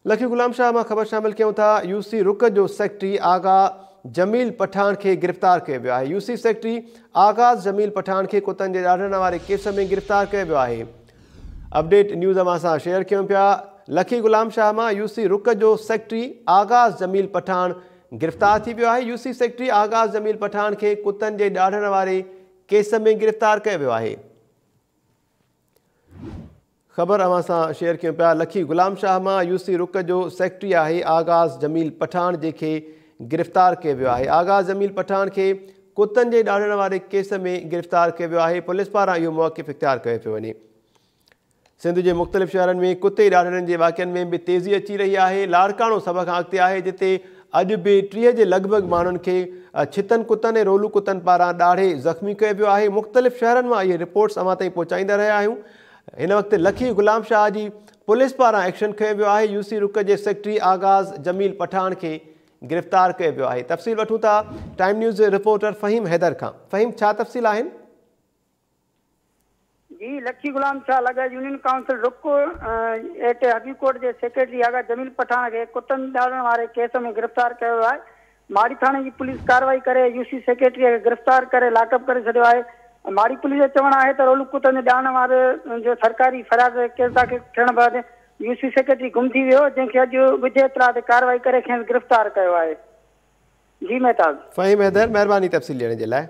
لکي غلام شاهه مان خبر شامل ڪيون ٿا، يو سي رڪ جو سيڪريٽري آغا جميل پٺاڻ کي گرفتار ڪيو ويو آهي. يو سي سيڪريٽري آغاز جميل پٺاڻ کي ڪتن جي ڏاڙهڻ واري ڪيس ۾ گرفتار ڪيو ويو آهي. اپڊيٽ نيوز اوهان سان شيئر ڪيون پيا، لکي غلام شاهه مان يو سي رڪ جو سيڪريٽري آغاز جميل پٺاڻ گرفتار ٿي ويو آهي. يو سي سيڪريٽري آغاز جميل پٺاڻ کي ڪتن جي ڏاڙهڻ واري ڪيس ۾ گرفتار ڪيو ويو آهي. خبر اوهان سان شيئر ڪيون پيا لکي غلام شاهه مان يو سي رڪ جو سيڪريٽري آهي آغاز جميل پٺاڻ جنهن کي گرفتار ڪيو ويو آهي آغاز جميل پٺاڻ کي ڪتن جي ڏاڙهڻ واري ڪيس ۾ گرفتار ڪيو ويو آهي پوليس پاران اهو موقف اختيار ڪيو پيو وڃي سنڌ جي مختلف شهرن ۾ ڪتي ڏاڙهڻ جي واقعن ۾ به تيزي اچي رهي آهي لاڙڪاڻو سڀ کان اڳتي آهي جتي اڄ به 30 جي لڳ ڀڳ ماڻهن کي ڇتن ڪتن ۽ رولو ڪتن پاران ڏاڙهي زخمي ڪيو ويو آهي مختلف شهرن مان اهي رپورٽس اوهان تائين پهچائيندا رهيا آهيون هن وقت لکي غلام شاهه جي پوليس پاران ايڪشن کنيو ويو آهي يو سي رڪ جي سيڪريٽري آغاز جميل پٺاڻ کي گرفتار ڪيو ويو آهي تفصيل وٺون ٿا time news reporter Faheem Haider کان فهيم ڇا تفصيل آهن؟ جي لکي غلام شاهه لڳ يونين ڪائونسل رڪ ايٽ حبيب ڪوٽ جي سيڪريٽري آغا جميل پٺاڻ کي ڪتن ڏاڙهڻ واري ڪيس ۾ گرفتار ڪيو ويو آهي ماڙي ٿاڻي جي پوليس ڪارروائي ڪري يو سي سيڪريٽري کي گرفتار ڪري لاڪ اپ ڪري ڇڏيو آهي. ماڙي پوليس جو چوڻ آهي ته رولو ڪتن جو ڏاڙهڻ واري جو سرڪاري فرياد ڪيس داخل ٿيڻ بعد يو سي سيڪريٽري گم ٿي ويو جنهن کي اڄ ڳجهي اطلاع تي ڪارروائي ڪري کيس گرفتار ڪيو آهي. جي مهتاب. فهيم حيدر مهرباني تفصيل ڏيڻ جي لاء.